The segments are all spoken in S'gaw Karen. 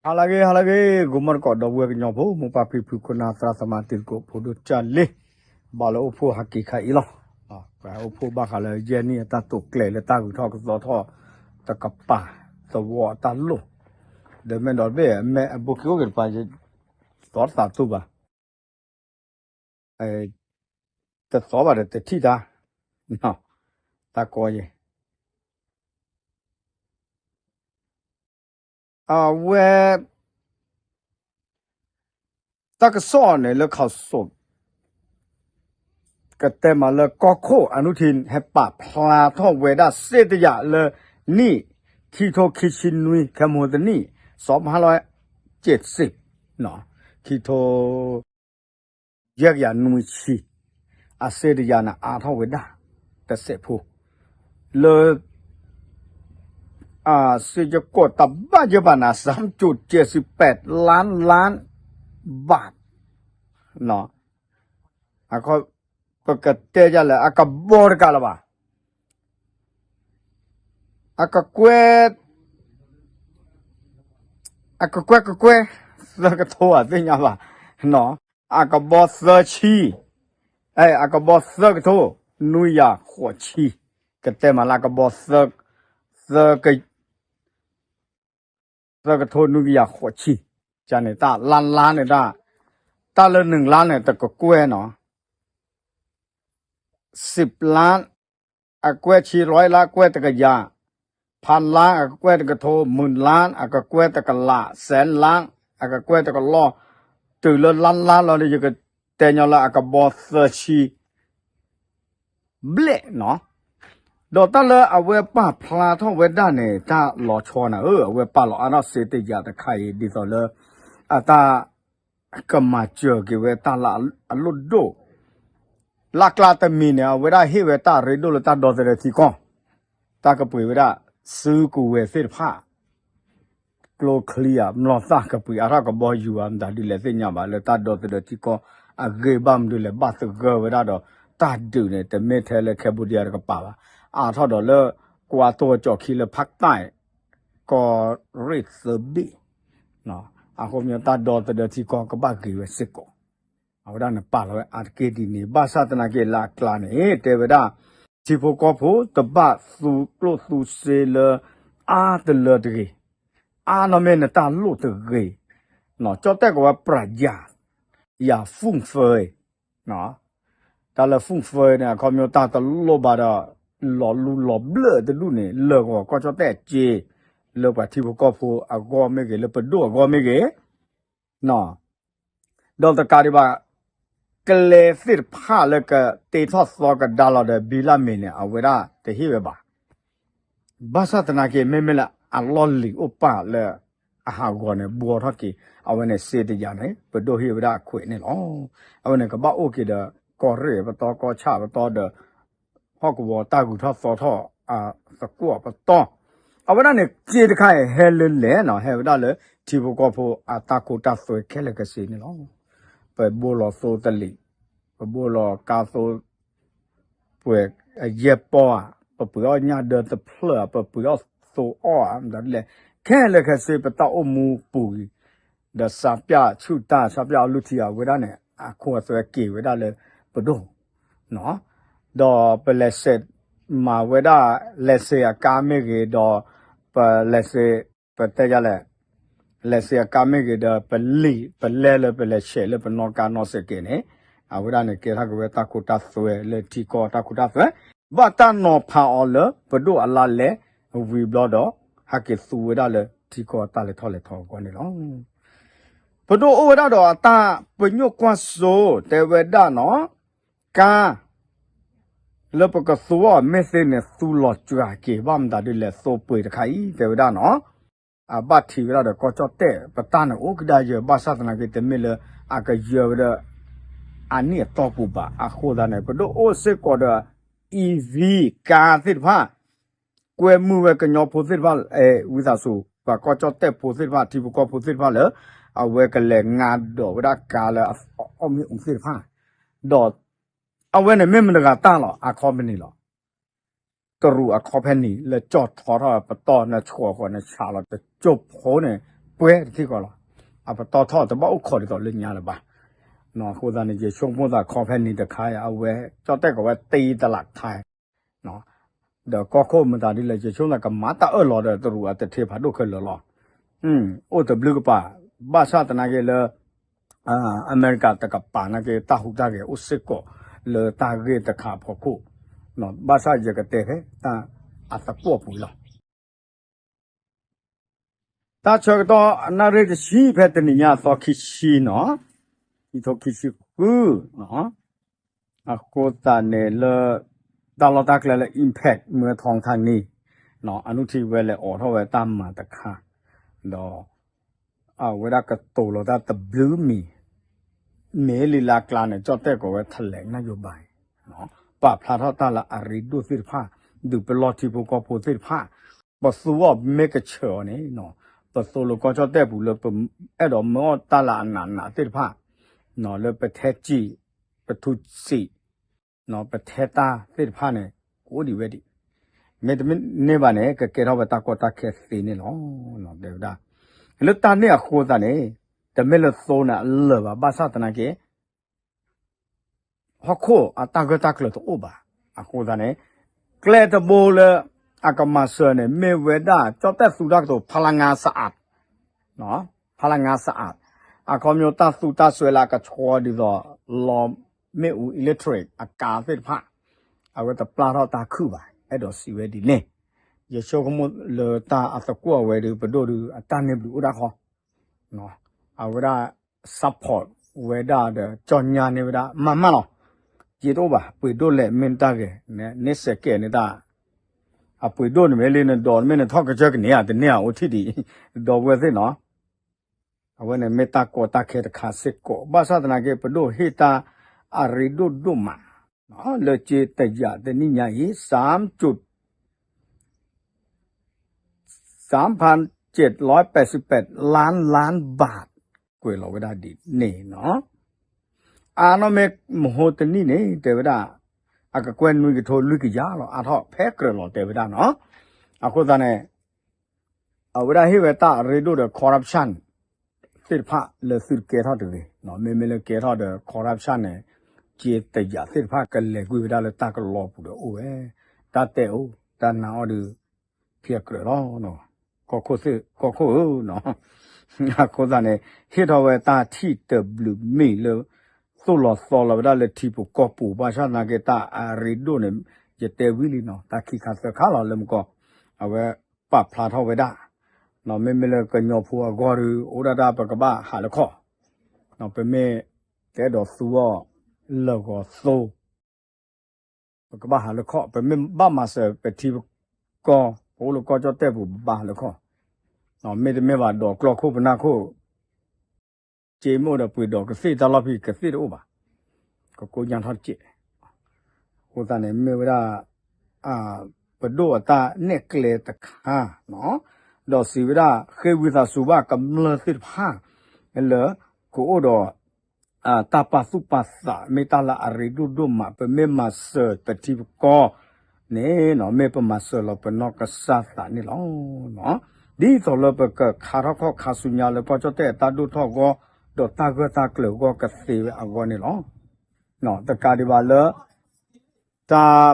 ဟါလၢအဂ့ၤ ဟါလၢအဂ့ၤ ဂီၤမီၢ်တကိး ဒီပုၢ်ဝဲၢ်ကညီဖိ မိၢ်ပၢ်ဖံဖု ခိၣ်နၢ် သရၣ်သမါ တံၤသကိး ဖိဒိၣ်ကၢ်လ့, ဘၣ်လၢအိၣ်ဖှိၣ်ဟဲက့ၤခါအံၤလီၤ. ပှၤအိၣ်ဖှိၣ်ဘၣ်ဃးလၢ ယဲၢ်နံၣ်အတၢ်တိာ်ကျဲၤလၢတၢ်ဂုၤထီၣ်ကသီထီၣ် တကပၤ သဝီအတၢ်လိၣ်, ဒီးမ့ၢ်ဒီးတဘ့ၣ် မ့ၢ်အဘိခံအိၣ်က့ၤတပၤ သီတသးတူၢ်ဘၣ် တသီဘၣ်ဒီးတထံၣ်တၢ်, တၢ်ကီယဲၢ် အဝဲ တၢ်ကစီၣ်န့ၣ်လၢ ခးစိး ကတဲမးလၢကီၢ်ခိၣ် အနုထံ ဟဲပာ်ဖျါထီၣ်ဝဲဒၣ်စ့တယၤလၢ နံၣ် ခံထိခံဆံနွံ ခဲမုၢ်တနံၣ် စီၤဖးလီၤ က့စ့း ခံထိ ယဲၢ်ကယၤနွံဆံ အစ့တယၤန့ၣ် အါထီၣ်ဝဲဒၣ် တစဲးဖိ လၢ စ့ယကိာ်တဘၣ်ယဲၢ်ဘၣ်န့ၣ် စၢမ်ကၠိးကဲးစံးပဲးလါလါ ဘၣ် ပကတဲယလဲၣ် အကဘီတကးလၢၤဘၣ် အကကွဲ အကကွဲကကွဲ သၢကထိအသ့ၣ်ညါဘၣ် အကဘီသၢဆံ အကဘီသၢကထိ နွံကယၤဃိးဆံ ကတဲမးလၢအကဘီ သၢ သၢကထိနွံကယၤဃိးဆံ န့ၣ် တၢ်လါလါန့ၣ် တၢ်လၢနုာ်လါန့ၣ် တကကွဲနီၤ စံးပျါ အကွဲးဆံ ရီးလါ အကွဲးတကယၤ ဖးလါ အကကွဲးတကထိ မုၢ်လါ အကကွဲးတကလး စဲးလါ အကကွဲးတကလီၢ် တုၤလၢလါလါလီၤဒီး ယကတဲညီလၢအကဘီသၢဆံ ဘျဲၣ်နီၤ ဒီးတၢ်လၢအဝဲပာ်ဖျါထီၣ်ဝဲဒၣ်န့ၣ် တၢ်လီၤဆီနၤဧၢ အဝဲပာ်လီၤအါထီၣ်စ့တယၤတခါအံၤ ဒ်သိးလၢ အတၢ် ကမၤစၢၤက့ၤဝဲတၢ်လၢအလိၣ်ဒိၣ် လၢကျါတမံၤန့ၣ် အဝဲဒၣ်ဟ့ၣ်ဝဲတၢ်ရ့ဒိၣ်လၢတၢ်ဒီသဒၢထံကီၢ် တၢ်ကပှ့ၤဝဲဒၣ် စုကဝဲၤသ့ၣ်တဖၣ် ကျိချံဧါ မျိာ်သၣ်ကပှ့ၤအါထီၣ်ကဘီယူၤဧါ မတၤဒ်လဲၣ်သ့ၣ်ညါဘၣ် လၢတၢ်ဒီသဒၢထံကီၢ် အဂ့ၢ်ဘၣ်မနုၤလဲၣ် ဘၣ်သဂၢၢ်ဝဲဒၣ်ဒီး တၢ်ဒုးန့ၣ် တမ့ၢ်ထဲလၢ Cambodia တကပၤဘၣ် အါထီၣ်ဒီးလၢ ကွၢ်တိၢ်ကၠီၣ်ခံလၢ ဖးတၢ် ကီၢ်ရ့ၣ်သၢဘ့ၣ် အဃိပညီတၢ်ဒီသဒၢထံကီၢ်ကဘၣ်ဂ့ၤဝဲစ့ၢ်ကီး အဝဲဒၣ်န့ၣ်ပာ်လီၤဝဲအါတက့ၢ်ဒ်န့ၣ် ဘၣ်ဆၣ်သနာ်က့လၢအကျါန့ၣ် တဲဝဲဒၣ် ထံဖိကီၢ်ဖိတဘၣ်သူကျိၣ်သူစ့လၢ အါတလၢတဂ့ၤ, အါနီၢ်မ့ၢ်နတၢ်လိၣ်တဂ့ၤ, ကၠီၣ်တဲၣ်ကဝဲပြးယၤ, ယၤ phone ဖဲ တၢ်လၢ phone ဖဲ န့ၣ် အခီပညီတၢ်တလိၣ်ဘၣ်ဒီး လီၤလူလီၤဘျၢၣ်တဒူၣ်န့ၣ် လၢာ်ဂီၤကီၢ်ကၠီၣ်တဲၣ်စ့ လၢပှၤထံဖိကီၢ်ဖိအဂီၢ်မ့ၢ်ဂ့ၤ လၢပဒိၣ်အဂီၢ်မ့ၢ်ဂ့ၤ ဒီးတကးဒံးဘၣ် ကျဲသ့ၣ်တဖၣ်လၢကတ့ထီၣ်သီကဒါလီၤဒီး ဘံလၢမ့ၢ်န့ၣ် အဝဲဒၣ်တဟ့ၣ်ဝဲဘၣ်. ဘၣ်ဆၣ်သနာ်က့ မ့မ့ၢ်လၢအလီၢ်လံၤအိၣ်ပာ်လၢအဟးဂီၤန့ၣ် ဘှီထီၣ်က့ၤ အဝဲန့ၣ်စ့တယၤန့ၣ် ပဒိၣ်ဟ့ၣ်ဝဲဒၣ်အခွဲးန့ၣ်လီၤ. အဝဲန့ၣ်ကဘၣ်အိၣ်က့ၤဒီး ကီၢ်ရ့ၣ်ပတီၢ် ကီၢ်ဆၣ်ပတီၢ်ဒီး ဟီၣ်ကဝီၤတၢ်ဂုၤထီၣ်သီထီၣ်အသကိးပတီၢ်, အဝဲဒၣ်န့ၣ် စ့တခါအံၤဟဲလၢလဲၣ်နီၤ ဟဲဝဲဒၣ်လၢ ထံဖိကီၢ်ဖိအတၢ်ခိတၢ်သွဲခဲလၢာ်ခဲဆ့န့ၣ်လီၤ. ပဘိလီၤသိတလံာ်, ပဘိလီၤကါသိ ပှဲၤအယဲၢ်ပီၢ်ဧါ, ပပှ့ၤအီၣ်ညၣ်ဒၢတဖျၢၣ်ဧါ, ပပှ့ၤအီၣ်သိအီၣ်ဧါ, မတၤဒ်လဲၣ်, ခဲလၢာ်ခဲဆ့ပတၢ်အိၣ်မူပူၤဂံၤ, ဒီးစးပျၢ်ဆူၣ်တၢ် စးပျၢ်အီလုၢ်ထံအဝဲဒၣ်န့ၣ် အခိအသွဲက့ၤဝဲဒၣ်လၢပဒိၣ် ဒီးပလဲၤစဲးမၤဝဲဒၣ် လဲၤစ့အကါမ့ၢ်ဂ့ၤ, ဒီးပလဲၤစ့ ပတဲယလဲၣ်, လဲၤစ့အကါမ့ၢ်ဂ့ၤဒီး ပလံာ်ပလဲလၢပလဲၤဆဲးလၢပနီၣ်ကါနီၣ်စဲးက့ၤန့ၣ်, အဝဲဒၣ်န့ၣ်ကဲထီၣ်က့ၤဝဲတၢ်ခိတၢ်သွဲလၢထံကီၢ်တၢ်ခိတၢ်သွဲ, ဘၣ်တၢ်နီၤဖးအီၤလၢပဒိၣ်အလါလဲ ဝံၤဘျီဒီး ဟဲက့ၤသူဝဲဒၣ်လၢထံကီၢ်တၢ်လဲၤထီၣ်လဲၤထီအဂီၢ်န့ၣ်လီၤ. ပဒိၣ်အိၣ်ဝဲဒၣ်ဒီးအတၢ်ပညိၣ်ကွၢ်စိ တဲဝဲဒၣ်နီၤ, ကါ လၢပကသူအီၤ မ့ၢ်သ့န့ၣ် သူလီၤစှၤက့ၤ ဘၣ်မတၤဒ်လဲၣ် သိပှ့ၤတခါအံၤ တဲဝဲဒၣ်နီၤ, အဘၣ်ထံးဝဲဒၣ်ဒီးကီၢ်ကၠီၣ်တဲၣ် ပတၢ်န့ၣ်အိၣ်ကဒါယၢၤ ဘၣ်ဆၣ်သနာ်က့ တမ့ၢ်လၢအကယၢၤဝဲဒၣ် အနံၣ်အတီၢ်ပူၤဘၣ်. အဃိသတးန့ၣ် ပဒိၣ်အိၣ်စ့ၢ်ကီးဒီး အံၣ်ဝံ ကါသ့ၣ်တဖၣ် ကွဲမုာ်ဝဲကညီဖိသ့ၣ်တဖၣ် ဝံသးစူၤ ပှၤကီၢ်ကၠီၣ်တဲၣ်ဖိသ့ၣ်တဖၣ် ထံဖိကီၢ်ဖိသ့ၣ်တဖၣ်လၢ အဝဲကလဲၤငါဒိးဝဲဒၣ်ကါလၢအီၣ်မ့ၣ်အူသ့ၣ်တဖၣ်, ဒီး အဝဲန့ၣ်မ့ၢ်မတၤတဂၤတၢ်လီၤ အခီပနံၣ်လီၤ. တရူးအခီပနံၣ်လၢကၠီၣ်ထီထီၣ်ပတီၢ် နဆှီၣ်ဃီၤနဆးလီၤ တကၠိဖိန့ၣ် ပှဲၤတထံၣ်ဃီလီၤ. အပတီၢ်ထီၣ်တဘၣ်အိၣ်ခိးဒ်သိးလၢညါလၢၤဘၣ်. အဃိသတးန့ၣ် ယဆိကမိၣ်သးခီဖဲန့ၣ်တခါ အဝဲကၠီၣ်တဲၣ်ကီးဝဲတ့တလးခါ ဒီးကီၢ်ခိၣ်မတၤဒ်လဲၣ် ယဆိကမိၣ်သးကမၤတၢ်အၢၣ်လီၤဒီးတရူးအတထ့ဖးဒိၣ်ခဲလၢာ်လီၤ. အိၣ်တဘျုးကပၤ ဘၣ်ဆၣ်သနာ်က့လၢ အမဲရကၤတကပၤနာ်က့ တၢ်ဟူးတၢ်ဂဲၤအိၣ်စ့ၢ်ကီးလၢတၢ်ဂ့ၢ်တခါအဖီခိၣ်, ဘၣ်ဆၣ်ယကတဲဖဲတၢ်အသကွီၢ်ပူၤလီၤ. တၢ်ဆၢကတီၢ်နၣ်ရံၣ်တဆံဖဲတနံၤညါအသီခံဆံနီၤ, ခံထိခံဆံဃု, အဃိသတးန့ၣ်လၢ တၢ်လီၢ်တၢ်ကျဲလၢ Impact မ့ၢ်ထီထါန့ၣ် အနုထံဝဲလဲၤအိးထီၣ်ဝဲတၢ်မၤတခါ, ဒီး အဝဲဒၣ်ကတိၤလီၤတၢ်တဘျုးမံၤ, မ့ၢ်လံလၢအကျါန့ၣ် ကၠီၣ်တဲၣ်ကီးဝဲ ထလဲးနၢ်ယိၤဘၣ်, ပာ်ဖျါထီၣ်တၢ်လၢအရ့ဒိၣ်သ့ၣ်တဖၣ်, ဒုးပလီၢ်ထံဖိကီၢ်ဖိသ့ၣ်တဖၣ်, ပသူအီၤမ့ၢ်ကဆၢအီၤန့ၣ်, ပသိလၢကီၢ်ကၠီၣ်တဲၣ်ပူၤလၢပအဲၣ်ဒိးမၢအီၣ်တၢ်လၢအနးနးသ့ၣ်တဖၣ်, လၢပထဲစံာ်, ပထူစံာ် ပထဲတၢ်သ့ၣ်တဖၣ်န့ၣ် ကအိၣ်ဒံးဝဲဒံး, မ့တမ့ၢ်န့ၢ်ဘၣ်န့ၣ် ကကဲထီၣ်ဝဲတၢ်ကီတၢ်ခဲသ့န့ၣ်လီၤ. တဲဝဲဒၣ် လၢတၢ်န့ၣ်အဃိသတးန့ၣ် တမ့ၢ်လၢသိန့ၣ်အလၢာ်ဘၣ် ဘၣ်ဆၣ်သနာ်က့ ဟီၣ်ခိၣ်အတၢ်ဂၢၢ်တၢ်ကျၢၤတအိၣ်ဘၣ်. အဃိသတးန့ၣ် ကျဲတဘိလၢအကမၤစၢၤန့ၣ် မ့ၢ်ဝဲဒၣ် ကၠီၣ်တဲၣ်သူတၢ်ကတိၤ ဖလငါစအး ဖလငါစအး, အခီပညီတၢ်သူတၢ်စွဲလၢအကဆှီဒ်သိး လီမ့ၣ်အူ electric အကါသ့ၣ်တဖၣ်, အဝဲတပျၢ်ထီၣ်တၢ်ခုၣ်ဘၣ် အဲၣ်ဒိးစံးဝဲဒ်န့ၣ်, ယဆိကမိၣ်လၢတၢ်အသကွီၢ်ဝဲဒီး ပဒိၣ်ဒီးအတၢ်န့ၢ်ဘျုးအိၣ်ဒၣ်ဃီ, အဝဲဒၣ် support ဝဲဒၣ်ဒီး ကၠီၣ်ညါန့ၢ်ဝဲဒၣ်မးမးလီၤ. ယတအိၣ်ဘၣ် ပှ့ၤဒိၣ်လဲၣ်မ့ၢ်တၢ်ဂ့ၤ, န့ၣ်စဲးကဲးန့ၣ်တၢ် အပှ့ၤဒိၣ်န့ၣ်မ့ၢ်လံ နဒိးမ့ၢ်နထီၣ်ကစၢၢ်ကန့ၢ်ဧါ တန့ၢ်ဧါ အိၣ်ထံၣ်ဒံး ဒီပုၢ်ဝဲၢ်သ့ၣ်နီၤ, အဝဲန့ၣ်မ့ၢ်တၢ်ကီတၢ်ခဲတခါစ့ၢ်ကီး ဘၣ်ဆၣ်သနာ်က့ ပဒိၣ်ဟ့ၣ်တၢ်အရ့ဒိၣ်ဒိၣ်မး လၢကၠ့တယာ်တနံၣ်ညါအံၤ စၢမ်စူး စၢမ်ဖၢၣ်စဲးလီၤပဲာ်စံးပဲာ်လၢလၢဘၣ် ကွဲးလီၤဝဲဒၣ်ဒ်န့ၣ်နီၤ. အါနီၢ်မ့ၢ်မဟိတနံၣ်န့ၣ် တဲဝဲဒၣ် အကကွဲၢ်နွံကထိလွံၢ်ကယၤလီၤ အါထီၣ်ဖဲကြၢးလီၤတဲဝဲဒၣ်နီၤ. အဃိသတးန့ၣ် အဝဲဒၣ်ဟ့ၣ်ဝဲတၢ်အရ့ဒိၣ်ဒီး corruption သ့ၣ်တဖၣ်လၢသုတကဲထီၣ်တဂ့ၤ, မ့မ့ၢ်လၢကဲထီၣ်ဒီး corruption န့ၣ် ကၠ့တယာ်သ့ၣ်တဖၣ်ကလဲၤကွံာ်ဝဲဒၣ်လၢတၢ်ကလီပူၤဒီးအိၣ်ဝဲ, တၢ်တဲအိၣ် တၢ်နာ်အီၤဒီး ဖဲကြၢးလီၤ ကီၢ်ခိၣ်ဧၢ, အဃိသတးန့ၣ် ဟ့ၣ်ထီၣ်ဝဲတၢ်ထံၣ်တဘျုးမံၤလၢ သိၣ်လီၤသီလီၤဝဲဒၣ်လၢထံပူၤကီၢ်ပူၤ ဘၣ်ဆၣ်သနာ်က့တၢ်အရ့ဒိၣ်န့ၣ် ယတဲဝံၤလံနီၤ တၢ်ခံခါသၢခါလီၤလၢမကီၢ် အဝဲပာ်ဖျါထီၣ်ဝဲဒၣ် မ့မ့ၢ်လၢကညီဖိအဂီၢ်ဒီး အိၣ်ဒၣ်တၢ်ပကဘၣ်ဟးလၢခီၣ်, ပမ့ၢ်တအဲၣ်ဒိးသူအီၤလၢာ်ဂီၤသိ ပကဘၣ်ဟးလၢခီၣ်, ပမ့ၢ်ဘၣ်မၤစၢၤပထံပကီၢ် ပအိၣ်လၢကီၢ်ကၠီၣ်တဲၣ်ပူၤ ပဘၣ်ဟးလၢခီၣ်, မ့တမ့ၢ်ဘၣ်ဒီးကျီခိၣ်ပနၢ်ခိၣ် ကၠ့မ့ၢ်အိၣ်ဒီးပှ့ၤဒီးကသ့ၣ်တၢ်လီၢ်ဖံးကသ့ၣ်တအိၣ်ဘၣ်, ကကိညါထီၣ်တက့ၢ်. အဃိသတးန့ၣ်မ့ၢ်ဝဲဒၣ် ပဒိၣ်အတၢ်နဲၣ်ကျဲတခါ ဒီးစံးဝဲဒၣ် ဃ့ဝံသးစူၤဘၣ်ကမျၢၢ်သ့ၣ်တဖၣ် လၢကအိၣ်ဒီး တၢ်ပာ်သူၣ်ပာ်သး မ့ၢ်တၢ်လၢအရ့ဒိၣ်ဒိၣ်မး ပမ့ၢ်မၤစၢၤပထံပကီၢ်န့ၣ် မ့ၢ်ပမၤစၢၤလီၤပနီၢ်ကစၢ်သးန့ၣ်လီၤ. ဒ်သိးလၢပကခါထီၣ်ခီၣ်ခါဆူညါလၢကီၢ်ကၠီၣ်တဲၣ်အတၢ်ဒိၣ်ထီၣ်အဂီၢ် ဒီးတၢ်ဂၢၢ်တၢ်ကျၢၤအဂီၢ်ကသ့ဝဲအဂီၢ်န့ၣ်လီၤ. တကးဒံးဘၣ်လၢ တၢ်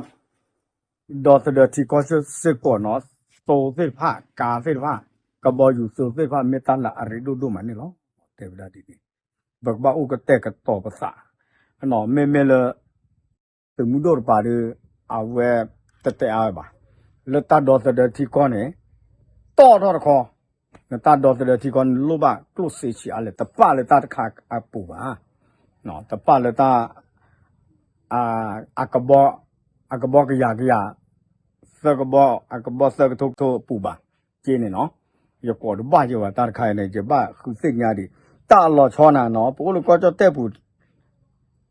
ဒီသဒၢထံကီၢ်စ့ၢ်ကီးနီၤ, သိသ့ၣ်တဖၣ် ကါသ့ၣ်တဖၣ် ကဘီယူၤသိသ့ၣ်တဖၣ် မ့ၢ်တၢ်လၢအရ့ဒိၣ်ဒိၣ်မးန့ၣ်လီၤ. တဲဝဲဒၣ်ဒ်န့ၣ် ပကဘၣ်အိၣ်ကတဲာ်ကတီၤပသး, မ့မ့ၢ်လၢ သုးမုၢ်ဒိၣ်တပၤဒီး အဝဲတတဲအါဝဲဘၣ်. လၢတၢ်ဒီသဒၢထံကီၢ်န့ၣ် တီၣ်ထီၣ်တခီ, နတၢ်ဒီသဒၢထံကီၢ်န့ၣ် လိၣ်ဘၣ်ကျိၣ်စ့ဆံးအါလဲၣ်, တပာ်လၢတၢ်တခါအပူၤဘၣ်. တပာ်လၢတၢ် အကဘီ အကဘီကယၤကယၤ သၢကဘီ အကဘီသၢကထိကထိအပူၤဘၣ်. က့န့ၣ်နီၤ, ယကိးတဘၣ်ယဲဘၣ်တၢ်တခါအံၤန့ၣ် ယဘၣ်ဃုသ့ၣ်ညါဒံး တၢ်အလီၤဆီနၤနီၤ, ပအိၣ်လၢကီၢ်ကၠီၣ်တဲၣ်ပူၤ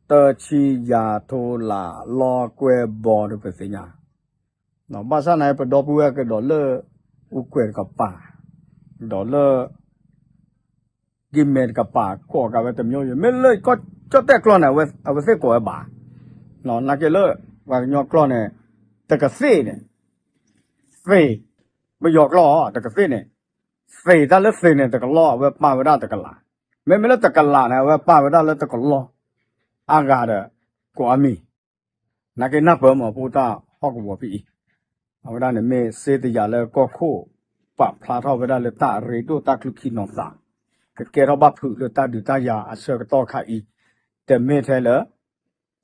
တဆံယၤထိလးလီၤကွဲဘီဒီးပသ့ၣ်ညါ ဘၣ်ဆၣ်န့ၣ် ပဒီပုၢ်ဝဲၢ်ကဒီးလၢ အူကွဲးတကပၤ, ဒီးလၢ ကံၢ်မဲာ်တကပၤ ကိးကးဝဲတမျိုးယိၤ, မ့ၢ်လၢကီၢ်ကၠီၣ်တဲၣ်ကျီၢ်န့ၣ် အဝဲသ့ၣ်ကိးဝဲဘၣ်, နာ်က့လၢ ပှၤကညီကျီၢ်န့ၣ် တကသ့ၣ်န့ၣ် သ့ၣ်, ပယီၤကျီၢ်တကသ့ၣ်န့ၣ် သ့ၣ်တၢ်လၢသ့ၣ်န့ၣ်တကလီၢ် အဝဲပာ်ဝဲဒၣ်တကလး, မ့မ့ၢ်လၢတကလးန့ၣ် အဝဲပာ်ဝဲဒၣ်လၢတကလီၢ်အါဂၤဒီး ကိးအါမံၤ နာ်က့နၢ်ပၢၢ်မီၤ ပအိၣ်တၢ်ဟီၣ်ကဝီၤဖဲအံၤ, အဝဲဒၣ်န့ၣ်မ့ၢ်စ့တယၤလၢကီၢ်ခိၣ် ပာ်ဖျါထီၣ်ဝဲဒၣ်လၢတၢ်အရ့ဒိၣ်တၢ်ချုးခံနီၤသး ကကဲထီၣ်ဘၣ်ဖုးလၢတၢ်ဒုးတၢ်ယၤအဆၢကတီၢ်ခါအံၤ, တမ့ၢ်ထဲလၢ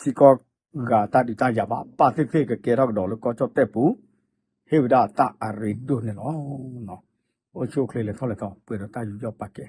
ထံကီၢ်ဂၤတၢ်ဒုးတၢ်ယၤဘၣ်, ဘၣ်သ့ၣ်သ့ၣ်ကကဲထီၣ်ကဒီးလၢကီၢ်ကၠီၣ်တဲၣ်ပူၤ ဟ့ၣ်ဝဲဒၣ်တၢ်အရ့ဒိၣ်န့ၣ်လီၤ. အိၣ်ဆူၣ်အိၣ်ချ့လဲၤထီၣ်လဲၤထီ ပှဲၤဒီးတၢ်ယူးယီၣ်ပာ်ကဲ